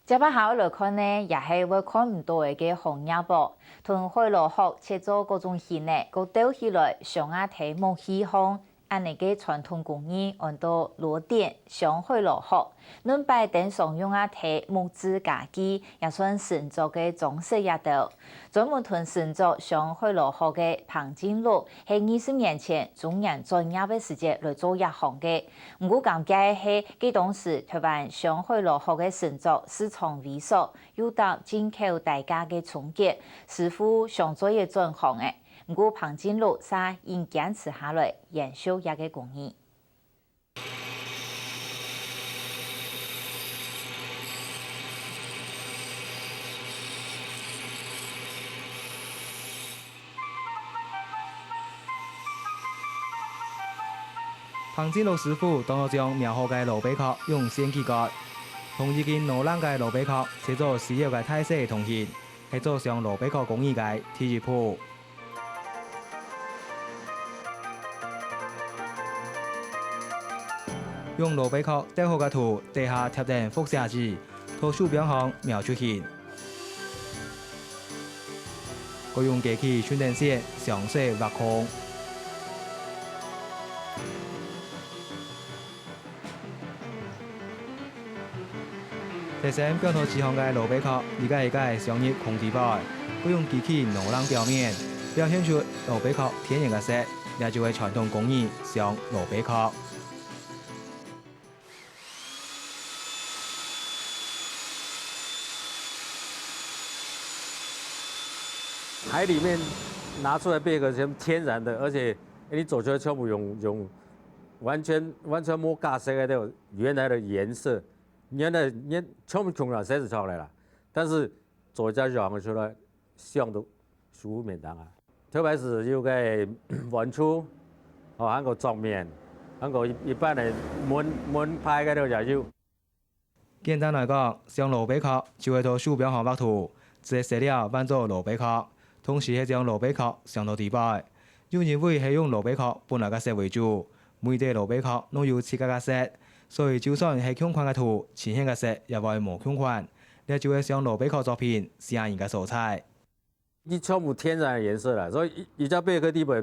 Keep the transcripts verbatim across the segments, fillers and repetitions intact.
接下來來看呢，也係會看毋到个个行業哦。同海螺殼切做各種形呢，過鬥起來，鑲啊在木器項，恁呢个傳統工藝安到螺鈿鑲海螺殼。恁擺登常用啊在木質家具，也算神桌个裝飾也兜。專門同神桌鑲海螺殼个彭進祿，係二十年前中年轉業个時節來做這行个。 毋過感覺係，該當時臺灣鑲海螺殼个神桌市場萎縮，又搭進口大家个衝擊，師傅想做一轉行仔。毋過彭進祿煞硬堅持下來，延續這个工藝。 彭進祿師傅當好將煸好个蘿蔔殼用線鋸割，同已經挼冷个蘿蔔殼切做細幼个大細同形，係做鑲蘿蔔殼工藝个第一步。用蘿蔔殼鬥好个圖底下貼等複寫紙，在手柄項描出形。 過用機器順等線詳細畫空。在先表頭紙項个蘿蔔殼，一個一個鑲入空底背，過用機器挼冷表面，表現出蘿蔔殼天然个色，這就係傳統工藝鑲蘿蔔殼。 海裡面拿出來貝殼是天然的，而且你做出來全部用，用完全，完全無加色个那種原來的顏色，原來，原，全部全部色係出來啦。但是做一隻樣出來，像都 書面當啊。特別係有个碗櫥，哦，還有桌面，還有一，一般个門，門牌个都也有。簡單來講，鑲蘿蔔殼就係在手柄項畫圖，只係色料換做蘿蔔殼，同時係將蘿蔔殼鑲到底背。有人認為係用蘿蔔殼本來个色為主，每隻蘿蔔殼攏有自家个色，所以就算係共款个圖，呈現个色也會無共款。這就係鑲蘿蔔殼作品吸引人个所在。 佢全部天然的顏色啦，所以一，一隻貝殼底背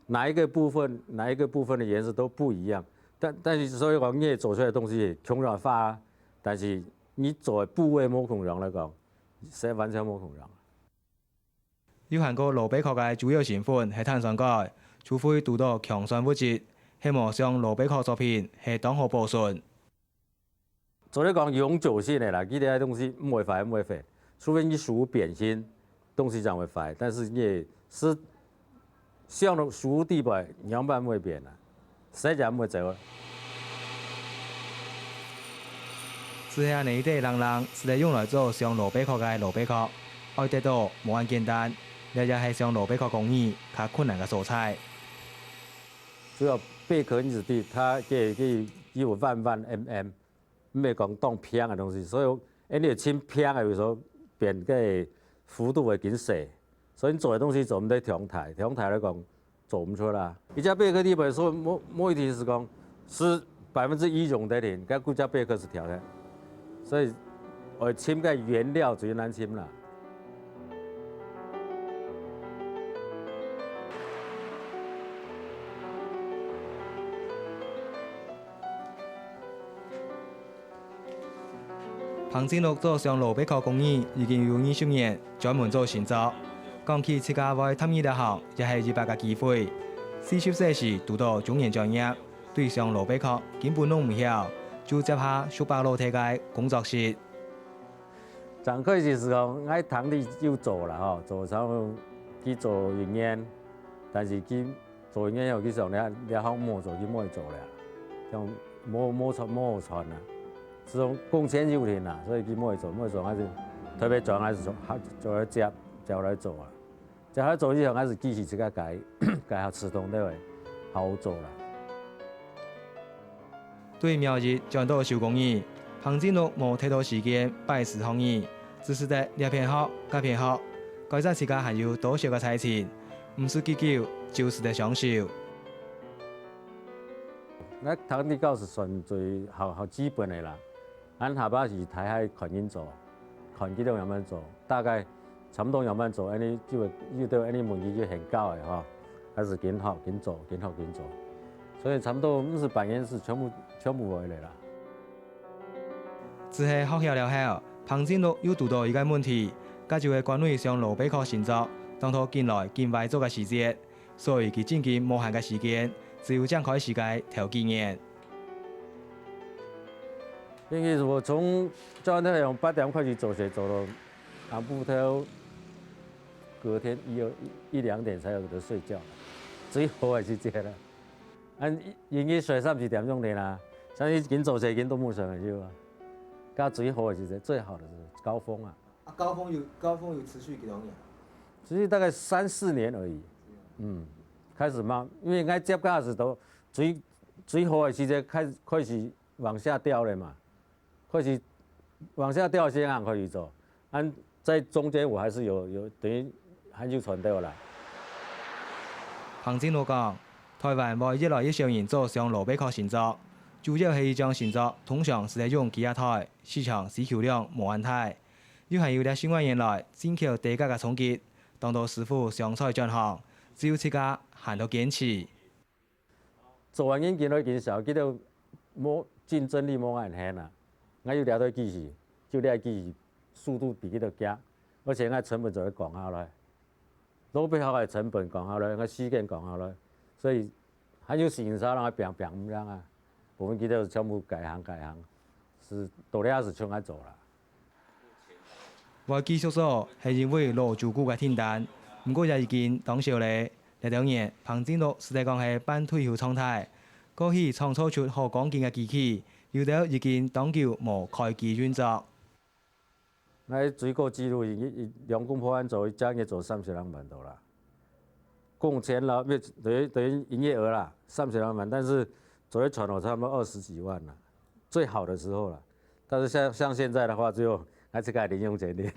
哪一個部分，哪一個部分的顏色都不一樣。但，但是所以講，你做出來的東西共樣畫，但是你做的部位無共樣來講，係完全無共樣。有看過蘿蔔殼个主要成分係碳酸鈣，除非堵到強酸物質，係無像蘿蔔殼作品係當好保存。 做得講永久性的啦，佢這个東西毋會壞，毋會壞，除非你手變形，東西正會壞，但是你係鑲到手底背，樣般毋會變啦，色也毋會走啊。只係恁呢一垤零零，就係用來做鑲蘿蔔殼个蘿蔔殼，愛得到無恁簡單，這也係鑲蘿蔔殼工藝較困難个所在。主要貝殼因子底，佢，佢，佢有彎彎彎彎， 毋係講當平个東西，所以恁呢盡平个，有時候變个幅度會緊細，所以你做个東西做毋得忒大，忒大來講做毋出啦。一隻貝殼底背所以無，無一定係講係百分之一用得定，該幾隻貝殼係挑戰，所以愛尋个原料最難尋啦。 彭進祿做鑲蘿蔔殼工藝已經有二十年，專門做神桌。講起自家會踏入這行，也係一擺个機會。四十歲時堵到中年轉業，對鑲蘿蔔殼根本攏毋曉，就接下叔伯老弟个工作室。 正開始係講，𠊎堂弟有做啦吼，做差不多去做一年，但是佢做一年以後，佢想這，這行無做，佢無做了，像無，無傳，無傳啊。係講工錢有限啊，所以佢無做，無做，還係特別轉，還係做，做來接，接來做啊。 接下來做以後，還係機器自家改，改下自動就會好做啦。對苗藝轉到手工藝，彭進祿無忒多時間拜師學藝，只使得這片學，該片學，該隻自家還有多少个才情，毋使幾久就使得上手。𠊎堂弟教係算最好，好基本个啦，𠊎下把係大概看人做。看佢兜樣般做，大概差不多樣般做，恁呢就會，就對恁呢問題就很高个吼，開始緊學緊做，緊學緊做，所以差不多毋使半年事全部全部會了啦。只係學曉了後，彭振祿又堵到一個問題，該就係關於上羅貝殼新作，當初緊來緊壞做个時節，所以佢正經無閒个時間，只有正開始个頭幾年。因為我從教官太陽八點開始做事，做到暗晡頭，隔天一二一兩點才有得睡覺，最好个時節啦。恁一日睡三四點鐘定啦，像你緊做事緊到無睡个就啊，該最好个時節，最好的時節，高峰啊。啊，高峰有高峰有持續幾多年？持續大概三四年而已。嗯，開始慢，因為𠊎接个時都最最好个時節開始開始往下掉了嘛，開始往下掉先行開始做，恁在中間我還是有有等於還有喘掉啦。彭振祿講，台灣會越來越少人做上羅貝殼新作，主要係一張新作通常係用幾下台，市場需求量無恁大。又還有這十外年來進口低價个衝擊，當多師傅想再轉行，只有自家還到堅持。做完緊緊來緊少，佢兜無競爭力無恁顯啊。𠊎有這台機器，就這台機器速度比佢兜遽，而且𠊎成本就會降下來。 老百姓个成本降下來，个時間降下來，所以還有生產人个拚拚毋讓啊，部分佢兜全部改行改行，係到底係像愛做啦。會繼續做，係因為老主顧个訂單，毋過也已經當少咧。這兩年，彭振祿實在講係半退休狀態，過去創造出好光景个機器，有兜已經當久無開機運作。 𠊎最高紀錄一一兩公婆恁做，一隻月做三十零萬多啦。工錢啦，月等於等於營業額啦，三十零萬，但是做一賺了差不多二十幾萬啦，最好的時候啦。但是像像現在的話，只有𠊎自家零用錢領。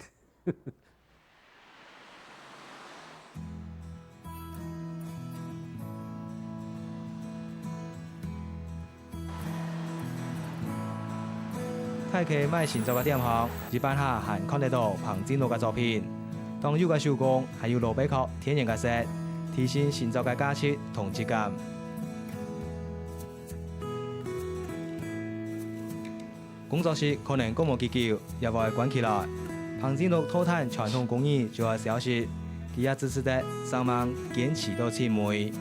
大溪賣新作个店項，一半下還看得到彭振祿个作品。當有个手工，還有蘿蔔殼天然个色，提升新作个價值同質感。工作室可能過無幾久，也會關起來。彭振祿塗炭傳統工藝就愛消失，佢也只識得生猛堅持到盡尾。